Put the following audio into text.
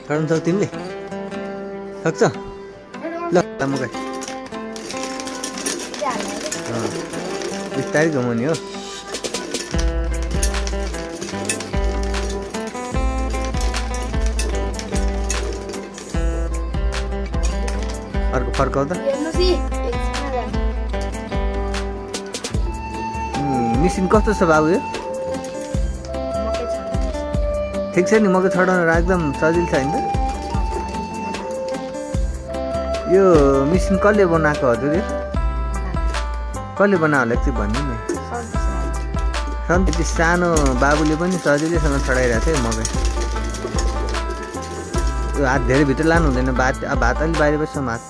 छाड्न सक्छ तिमीले? सक्छ? ल मकै बिस्तारै घुमाउने हो। अर्को फर्काउ त। मिसिन कस्तो छ बाबु? यो ठिक छ नि, मकै छडाउन एकदम सजिलो छ हैन त? यो मिसिन कसले बनाएको हजुर? यो कसले बनायो होला एकचोटि भन्नु नि। त्यति सानो बाबुले पनि सजिलैसँग छडाइरहेको थियो मकै। यो हात धेरै भित्र लानु हुँदैन, भात अलि बाहिर बस्छ हात।